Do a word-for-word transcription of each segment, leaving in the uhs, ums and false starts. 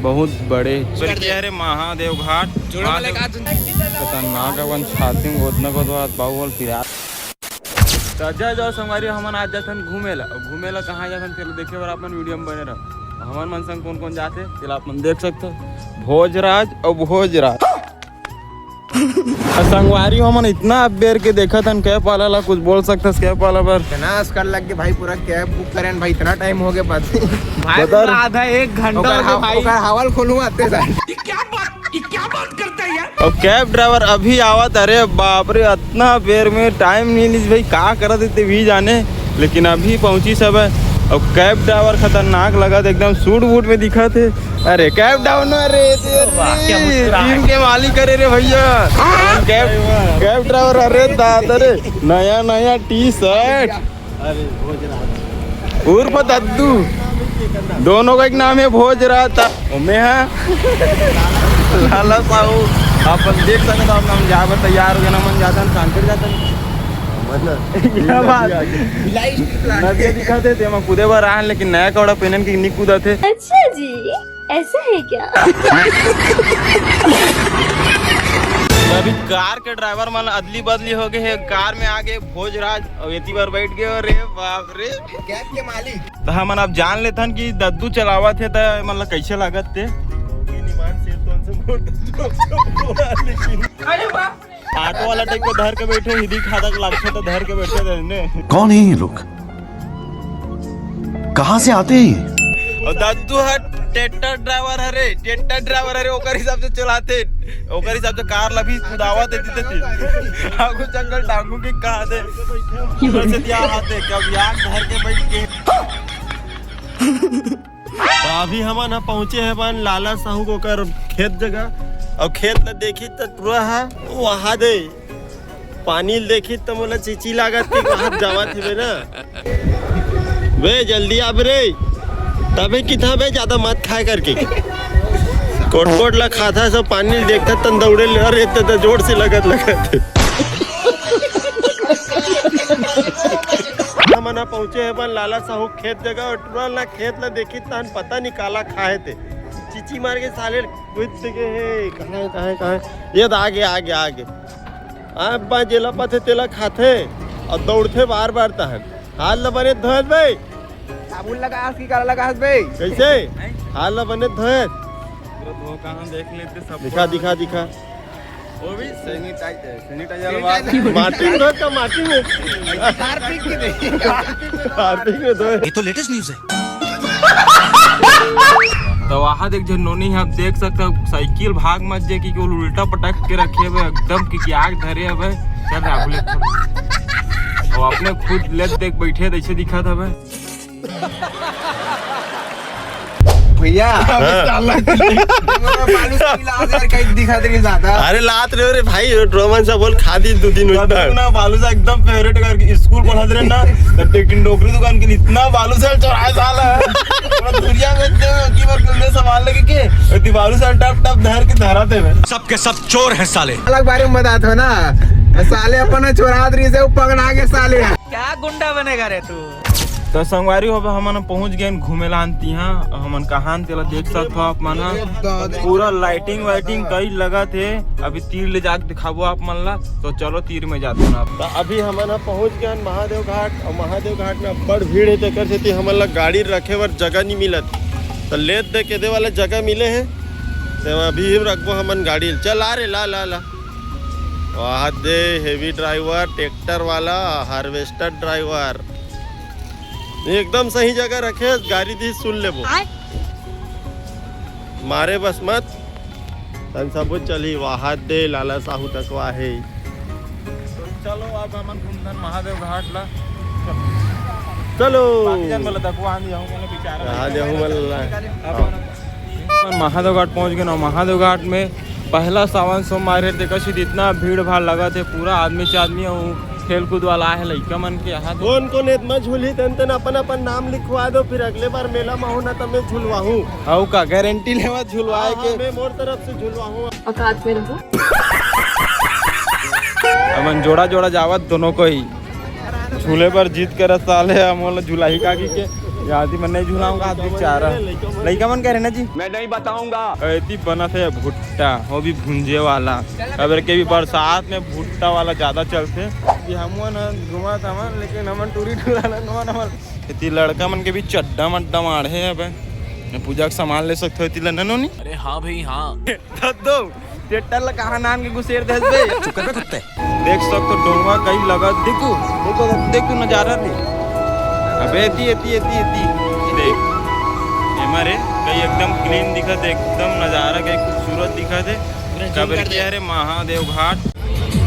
बहुत बड़े। फिर क्या रे महादेव घाट, जोड़ा वाले महादेव का खतरनाक अपन छाती में गोदना गोदवा बाहुबल पिरात। तो जय जोहार संगवारी, हमन आज जाथन घूमे ला। अब घूमे ला कहाँ जाथन, तेला देखे बर अपन वीडियो में बने रहो। हमन मन संग कौन कौन जाथे, तेला अपन देख सकते हो। भोजराज और भोजराज। संगवारी, हमन इतना बेर के देखत हन, कैब वाला ला कुछ बोल सकथस? कैब वाला बर इतना आजकल लग के भाई, पूरा कैब बुक करें भाई, इतना टाइम हो गया, पता नहीं। भाई, बता पूरा रहे। आधा एक घंटा ओकर हो गया हा-, भाई। ओकर हवाल खोलू आते साथ। ये क्या बात, ये क्या बात करता है यार? अब कैब ड्राइवर अभी आवत, अरे बाप रे, इतना बेर में टाइम नहीं लीज भाई, का करत हे ते भी जाने, लेकिन अभी पहुंची सब है। अब कैब ड्राइवर खतरनाक लगत, एकदम सूट बूट में दिखत हे। अरे कैब डाउन, अरे तेरे वाह, क्या मुस्कुराहट। टीम के मालिक करे रे भैया। कैब, कैब ड्राइवर, अरे दादा रे, नया नया टी शर्ट। अरे भोजराज। उर्फ दद्दू, दोनों का एक नाम है भोजराज। मैं है लाला साहू। आप देख सकते हो, आप हम जाए बर तैयार हो गए ना, मन जाता है, कांकेर जाता है। क्या बात? नदिया दिखाते थे, हम कूदे बर आए, लेकिन नया कपड़ा पहनन के नहीं कूदा थे। अच्छा जी, ऐसा है क्या? अभी कार के ड्राइवर मन अदली बदली हो गए हे, कार में आ गए भोजराज और एती बार बैठ गए। अरे बाप रे, कैब के मालिक। तो हमन अब जान लेथन कि दद्दू चलावत हे, तो मतलब कैसे लागत ते। अरे बाप रे। ऑटो वाला टाइप को धर के बैठे, हिदी खादा के लागथे तो धर के बैठे रहने। कौन है ये लोग? कहाँ से आते हैं ये? और दद्दू ह ट्रैक्टर ड्राइवर हरे, ट्रैक्टर ड्राइवर हरे, ओकर हिसाब से चलाथे, ओकर हिसाब से कार ला भी कुदावत हे, दीदी। आगू जंगल टांगू के कहा दे, ऊपर से दिया हाथ दे, कब यार धर के बैठ के। तो अभी हमन ह पहुंचे हे बन लाला साहू को कर खेत जगह, और खेत ला देखी त पूरा ह वहा दे पानी ल देखी त मोला चिची लागत कि वहां जावत हिबे ना। बे जल्दी आब रे, तबे किथा बे ज्यादा मत खाए करके। कोट कोट ला खाता सब पानी ल देखता तन दौड़े ले, अरे इतना तो जोर से लगत लगत। हमन ह पहुंचे हे बन लाला साहू खेत जगह, और टूरा ला खेत ला देखी तहन पता नहीं काला खाए थे। चिची मार के साले घुस के हे, कहाँ, कहाँ, कहाँ? ये तो आगे, आगे, आगे। आ, बा जेला पाथे तेला खाथे, और दौड़थे बार बार तहन। हाथ ला बने धोए बे। साबुन लगास कि काला लगास बे? कैसे? हाथ ला बने धोए। पूरा धो कहाँ देख लेते सब। दिखा, दिखा, दिखा। वो भी सैनिटाइजर, सैनिटाइजर वाला। माटी में धोए का माटी में? हार्पिक की नहीं। हार्पिक में धोए। ये तो लेटेस्ट न्यूज़ है। तो वहाँ देख, जो नोनी है, आप देख सकते हो, साइकिल भाग मत जे कि केवल उल्टा पटक के रखे हुए, एकदम कि, कि आग धरे हुए। चल रहा बुलेट। और अपने खुद ले देख बैठे, जैसे दिखा था भाई। भैया, हाँ। साला, बालू से मिला दे यार, कहीं दिखा दे ज्यादा। अरे लात रे रे भाई, रोमन से बोल खा दी दो दिन दादा उतना। ना बालू से एकदम फेवरेट करके स्कूल पढ़त रहे ना, तो टेकिन डोकरी दुकान के इतना बालू से चोराए साला। पूरा दुनिया में इतने की बार तुमने सामान लेके के, इतनी बालू से टप टप धर के धरा थे मैं। सबके सब चोर हैं साले। अलग बारे में बतात हो ना, साले अपन चोरात रही से, वो पकड़ा के साले। क्या गुंडा बनेगा रे तू? तो संगवारी हो, हमन पहुंच गए घूमे ला अंती। हाँ, हमन कहान तेला देख सकत हो आप मन ह। पूरा लाइटिंग वाइटिंग कई लगत हे। अभी तीर ले जाके दिखाबो आप मन ला। तो चलो तीर में जाते हैं आप। तो अभी हमन ह पहुंच गए महादेव घाट, और महादेव घाट में अब्बड़ भीड़ है, तेकर सेती हमन ला गाड़ी रखे बर जगह नहीं मिलत। तो लेत दे केदे वाला जगह मिले है, तो अभी ही रखबो हमन गाड़ी। चल आ रे, ला, ला, ला। वाह दे, हेवी ड्राइवर, ट्रैक्टर वाला, हार्वेस्टर ड्राइवर, एकदम सही जगह रखे, गाड़ी दी सुन लेबो। आय। मारे बस मत, तन सबो चली, वाह दे, लाला साहू तकवा है। तो चलो, अब हमन घूमथन महादेव घाट ला। चलो। बाकी जन बोले तकवा आंधी हूँ, बोले बेचारा। हाँ, देहू मन ला। अब हमन महादेव घाट पहुंच गए ना। महादेव घाट में पहला सावन सोमवार है, देखा सी इतना भीड़ भाड़ लगा थे, पूरा आदमी से आदमी, अउ खेल कूद वाला है, लइका मन के यहाँ। कौन कौन एत में झूलही, तेन तेन अपन अपन नाम लिखवा दो, फिर अगले बार मेला में हो ना, तब मैं झुलवाहूँ। अउ का गारंटी लेवा झुलवाए हाँ, के? हाँ, मैं मोर तरफ से झुलवाहूँ। औकात में रहो। हमन जोड़ा जोड़ा जावत दोनों को ही झूले बर जिद करत साले, हम बोला झुलाही काकी के। यादी में नहीं झुलाऊंगा, हाथ भी चारा। लइका मन कह रहे ना जी। मैं नहीं बताऊंगा। एती बनत हे भुट्टा, वो भी भुंजे वाला। अबर के भी बरसात में भुट्टा वाला ज्यादा चलथे। ये हमन घुमा था मन, लेकिन हमन टूरी टूरा ला नवा नवा। एती लड़का मन के भी चड्डा मड्डा माढ़े हे। अबे पूजा के सामान ले सकते हो एती ला ननोनी। अरे हाँ भाई, हाँ। दद्दो, ट्रैक्टर ला कहाँ नान के घुसेर देस बे? चुप कर बे कुत्ते। देख सकते हो डोंगा कई लगत, देखो, देखो, देखो नजारा दे। अबे एती, एती, एती, एती, देख। एमा रे, कई एकदम क्लीन दिखत हे, एकदम नजारा कई खूबसूरत दिखत हे। पूरा zoom काबर कर कि दे। अरे महादेव घाट,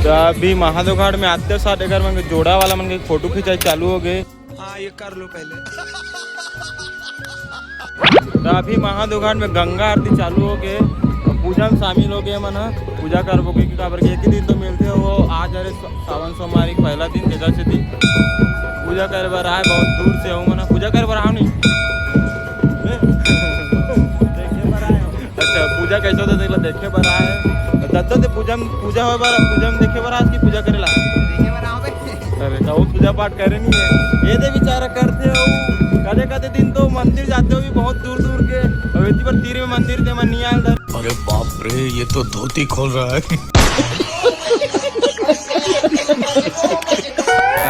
तो अभी महादेव घाट में आते साथ अगर मन के जोड़ा वाला मन के फोटो खिंचाई चालू हो गए। हाँ, ये कर लो पहले। तो अभी महादेव घाट में गंगा आरती चालू हो गए, पूजा में शामिल हो गए मन ह। पूजा करबो के काबर के एक ही दिन तो मिलथे, वो आज हरे सा-, सावन सोमवारी के पहला दिन, जेकर सेती पूजा करे बर आए, बहुत दूर से हूँ मन ह। पूजा करे बर आओ नहीं। अच्छा, पूजा कैसे होता देख ला, देखे बर आए। दद्दा ते पूजा में, पूजा होए बर, पूजा में देखे बर आज की पूजा करेला? देखे बर आओ बे। अरे, तो वो पूजा पाठ करे नहीं है। ये दे बेचारा करते हो। कदे कदे दिन तो मंदिर जाते हो भी बहुत दूर दूर के। अब इतनी बार तीर में मंदिर दे मन नहीं आल धर। अरे बाप रे, ये तो धोती खोल रहा है।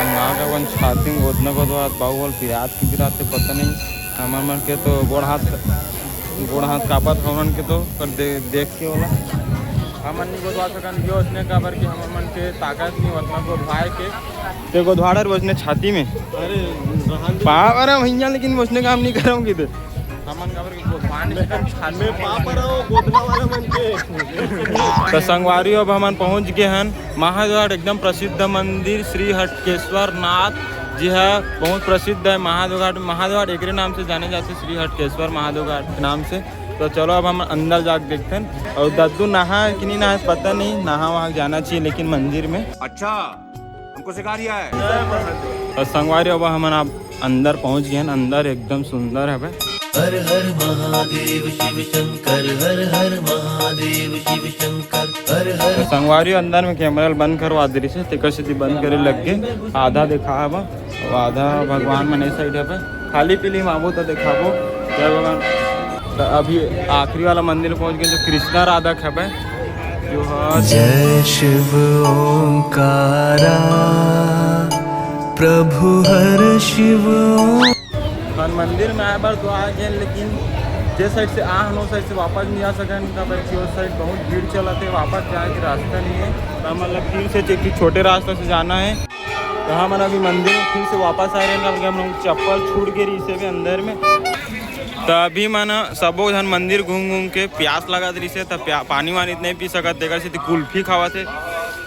नाग अपन छाती में गोदना गोदवात बाहुबल पिरात की पिरात पता नहीं। हमर मन के तो गोड़ हाथ, गोड़ हाथ कांपत हमन के तो, पर दे-, देख के ओला हमन नहीं गोदवा सकन, जो उसने काबर कि हमर मन के ताकत नहीं उतना गोदवाए के। ते गोदवाड़र वजने छाती में। अरे, रहन दे। पाप, अरे भैया, लेकिन वजने काम नहीं करूँगी तो। हमन काबर कि गोदवाने से कम छाती में में पाप नहीं रहो, गोदना वाला मन के। तो संगवारी, अब हमन पहुँच गए हन महाद्वार, एकदम प्रसिद्ध मंदिर श्री हटकेश्वर नाथ जी है, बहुत प्रसिद्ध है महाद्वार। महाद्वार एकरे नाम से जाने जाते, श्री हटकेश्वर महाद्वार के नाम से। तो चलो, अब हम अंदर जाके देखते हैं। और दद्दू नहा कि नहीं नहा, पता नहीं, नहा वहाँ जाना चाहिए, लेकिन मंदिर में। अच्छा, हमको सिखा रिया है। और संगवारी, अब हमन आप अंदर पहुँच गए हैं। अंदर एकदम सुंदर है भाई। हर हर महादेव शिव शंकर, हर हर महादेव शिव शंकर, हर हर। तो संगवारी, अंदर में कैमरा ल बंद करवा दे रही से, तेकर सेती बंद करे लग गए। आधा देखा है बा, वो आधा भगवान मन ए साइड है बा। खाली पीली मांगो तो दिखाबो। जय भगवान। तो अभी आखिरी वाला मंदिर पहुंच गए, जो कृष्णा राधा खबे, जो है जय शिव ओंकारा, प्रभु हर शिव। हम मंदिर में आए बार तो आ गए, लेकिन जे साइड से आ हन, ओ साइड से वापस नहीं आ सकन, काबर कि उस साइड बहुत भीड़ चलत हे, वापस जाए के रास्ता नहीं है। तो हम मतलब फिर से एक छोटे रास्ता से जाना है। तो हमन अभी मंदिर में फिर से वापस आए रहे, काबर कि हम लोग चप्पल छूट गए रही से भी अंदर में। तो अभी मन सबो झन मंदिर घूम घूम के प्यास लगत रही से, तो प्या-, पानी वानी नहीं पी सकत, तेकर सेती कुल्फी खावत हे।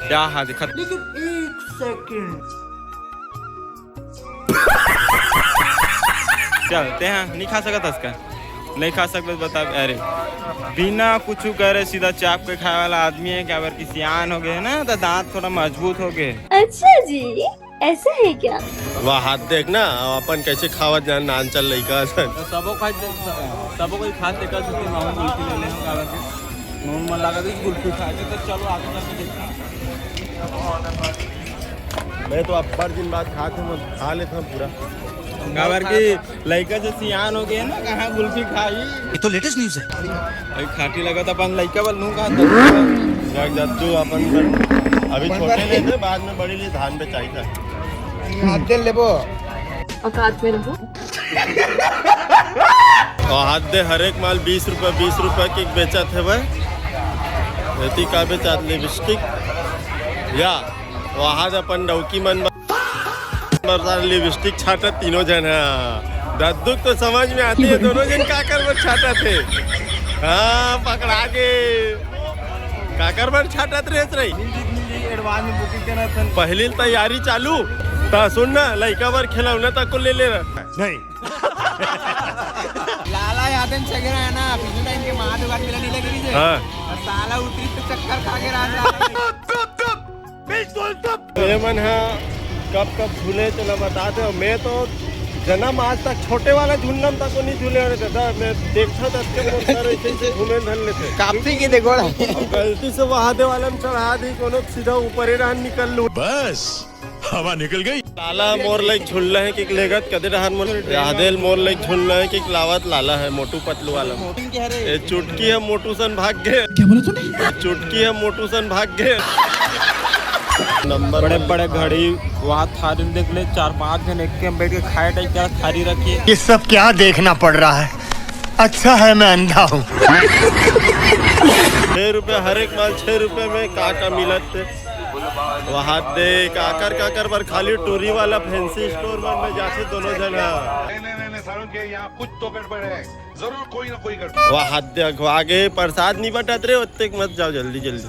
क्या हाथ खत-, लेकिन एक सेकंड। चलते हैं, नहीं खा सकत हस का? नहीं खा सकत, बता। अरे, बिना कुछ करे सीधा चाप के खाए वाला आदमी है, काबर कि सियान हो गए है ना, तो दांत थोड़ा मजबूत हो गए। अच्छा जी, ऐसा है क्या? वह हाथ देख ना, अपन कैसे खावत जान, नान चल लइका सन। तो सबो खा, सबो कोई खा, तेकर सेती महू कुल्फी ले ले हम, काबर कि महू मन लगा दे कुल्फी खा के, तो चलो आगे चल के देखते हैं। मैं तो अब्बड़ दिन बाद खात हूँ, मैं खा लेता हूँ पूरा। काबर कि लइका जो सियान हो गए ना, कहाँ गुल्फी खाई। ये तो लेटेस्ट न्यूज़ है। अरे खाटी लगा था अपन लइका बल नू कहा था। जाग जा तू अपन पर। अभी छोटे ले थे, बाद में बड़ी लिए धान पे चाहिए था। हाथ दे लेबो। औकात में रहो। और हाथ दे हर एक माल बीस रुपये, बीस रुपये की बेचत हे भाई। एती का बेचत लिपस्टिक या वहाद अपन डौकी मन बर लिपस्टिक छाटत तीनों जन ह। दद्दू तो समझ में आती है, दोनों जन काकर बर छाटत हे। हाँ, पकड़ा के। काकर बर छाटत रेस रही। एडवांस में बुकिंग करना था। पहली तैयारी चालू। ता सुन ना, लइका बर खिलौना तक को ले ले रहा। नहीं। लाला यादव छगेरा है ना, पिछले टाइम के महादेव घाट मेला नहीं लग रही है। हाँ। और साला उतरी तो चक्कर खा के रहा। ये मन है कब कब झूले चला बताते हो। मैं तो जन्म आज तक छोटे वाला झूलना तक को नहीं झूले होने देता। मैं देखता था कि वो सर ऐसे ऐसे घूमे धन लेते। काफी की देखो ना। और गलती से वहादे वाला में चढ़ा दी, कोनो सीधा ऊपर ही रहन निकल लू। बस। हवा निकल गई। लाला मोर लाइक झुलना है कि लेगत कदे डहान मोर यादेल मोर लाइक झुलना है कि लावत लाला है मोटू पतलू वाला। ये चुटकी है मोटू सन भाग गए। क्या बोला तूने? चुटकी है मोटू सन भाग गए। नंबर बड़े बड़े घड़ी वहाँ थारी देख ले, चार पांच जन एक के बैठ के खाए टाइप का थारी रखी है। ये सब क्या देखना पड़ रहा है? अच्छा है मैं अंधा हूँ। छह रुपया हर एक माल, छह रुपया में का का मिलत। वहां दे काकर काकर बर खाली टूरी वाला फैंसी स्टोर मन में जाथे दोनों झन हा। नहीं, नहीं, नहीं, नहीं, सारुण के यहाँ कुछ तो गड़बड़ है, जरूर कोई ना कोई गड़बड़। वहां दे अखवा गे, प्रसाद नहीं बंटत रे, ओतेक मत जाओ, जल्दी जल्दी।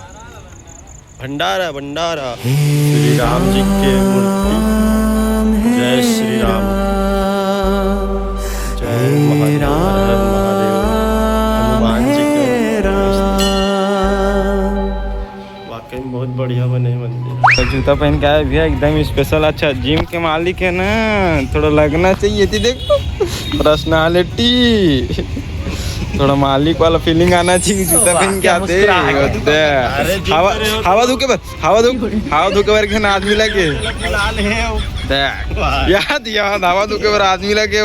भंडारा भंडारा। श्री राम जी के मूर्ति। जय श्री राम। जय महादेव, हर हर महादेव। हनुमान जी के। वाकई में बहुत बढ़िया बने हे मंदिर। तो जूता पहन के आए भैया, एकदम स्पेशल। अच्छा, जिम के मालिक है ना, थोड़ा लगना चाहिए थी, देखो, पर्सनालिटी, थोड़ा मालिक वाला फीलिंग आना चाहिए। जूता पहन के आते। हवा हवा धोके बर, हवा धो हवा धोके बर के ना आदमी लगे। याद याद हवा धोके बर आदमी लगे।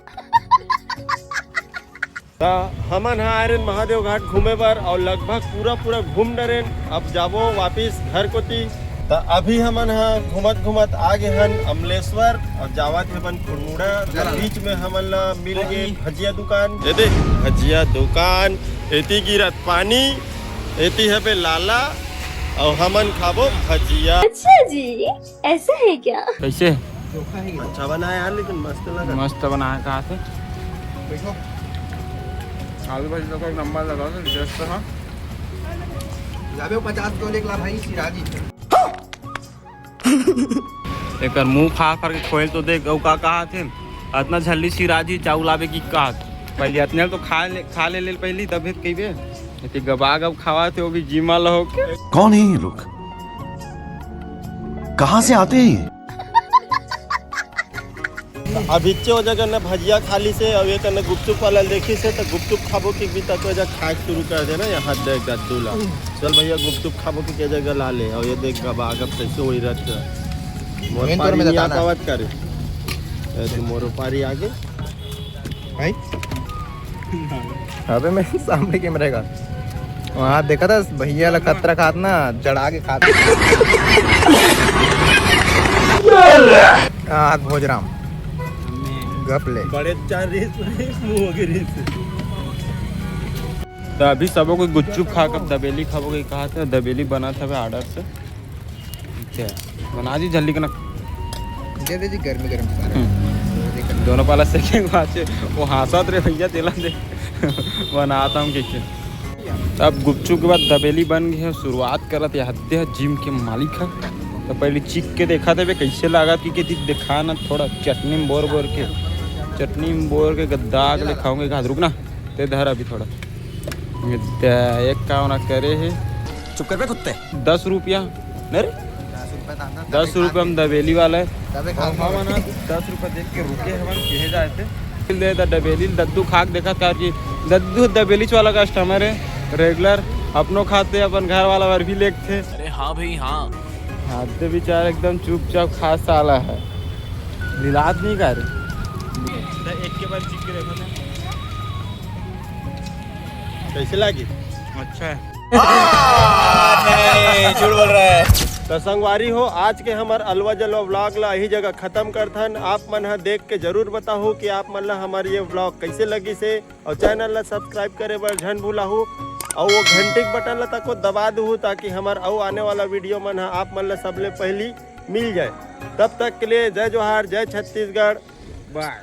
त हमन ह आए रेन महादेव घाट घूमे बर और लगभग पूरा पूरा घूम डरेन। अब जाबो वापिस घर कोती। त अभी हमन ह घूमत घूमत आ गे हन अमलेश्वर और जावत हे बन कुड़मुड़ा। त बीच में हमन ला मिल गे भजिया दुकान। ये देख भजिया दुकान, एती गिरत पानी, एती हबे लाला और हमन खाबो भजिया। अच्छा जी, ऐसा है क्या? कैसे? अच्छा बनाया यार, लेकिन मस्त लगा। मस्त बनाया, कहा थे। देखो, आलू भाजी तो कोई नंबर लगा दो, जस्ट हाँ। लाबे पचास को लेके ला भाई, सिराजी। एकर मुंह फाड़ फाड़ के खोल तो देख, अउ का कहा थे, अतना झल्ली सिराजी चाउल आवे की कहा थे। पहले अतने तो खा ले, खा ले, ले पहली, तभी तो कहिबे। एती गबा गब खावा थे, वो भी जिमा ला होके। कौन है ये लोग? कहाँ से आते हैं ये? अभी इच्चे वजह करना भजिया खा ली से, अउ ये करना गुपचुप वाला देखी से, तो गुपचुप खाबो कि भी तक वजह खाए शुरू कर देना। यहाँ देख गद्दू ला, चल भैया गुपचुप खाबो कि के जगह ला ले, और ये देख गबा गब कैसे वही रहत। मोर मेन तौर पारी में नहीं बताना। आता बात करे। ए, तू मोर पारी आगे। भाई? अबे मैं सामने कैमरे का। वहाँ देखा था भैया ला खतरा खात ना, चढ़ा के खात। आज भोजराम। गप ले। बड़े चार रीस, मुंह हो गए रीस। तो अभी सबो कोई गुपचुप खा के दबेली खाबो के कहा था, दबेली बना था ऑर्डर से। ठीक है, बना दी जल्दी कना। दे दे जी, गर्मी गर्म सारा। हम्म। दोनों पाला से के बात है, वो हंसत रे भैया, तेला दे। बनाता हूँ के के। अब गुपचुप के बाद दबेली बन गई है, शुरुआत करत ये हत्ते है जिम के मालिक है। तो पहले चीख के देखा देबे कैसे लागत कि के दिखा ना, थोड़ा चटनी में बोर बोर के, चटनी में बोर के गद्दा के ले खाऊंगे एक हाथ। रुक ना, ते धर अभी थोड़ा। ये दे, एक का होना करे है। चुप कर बे कुत्ते। दस रुपया। नहीं रे? दस रुपया हम दबेली वाला है। तबे खा और हम ना दस रुपया देख के रुके हवन, कहे जाए थे। दे द दबेली, दद्दू खाक देखा था कि दद्दू दबेली वाला कस्टमर है, रेगुलर। अपनो खाते, अपन घर वाला बर भी लेते। अरे हाँ भाई, हाँ। हाँ, तो बेचारा एकदम चुपचाप खा साला है, मिलात नहीं कर। एक के बाद चीख के देखो ना। कैसे लागी? अच्छा है। नहीं, झूठ बोल रहा है। तो संगवारी हो, आज के हमर अलवा जलवा व्लॉग ला यही जगह खत्म करथन। आप मन ह देख के जरूर बताहू कि आप मन ला हमर ये व्लॉग कैसे लगी से, और चैनल ला सब्सक्राइब करे बर झन भूलाहू, और वो घंटी के बटन ला तको दबा दूहू, ताकि हमर अउ आने वाला वीडियो मन ह आप मन ला सबले पहली मिल जाए। तब तक के लिए जय जोहार, जय छत्तीसगढ़, बाय।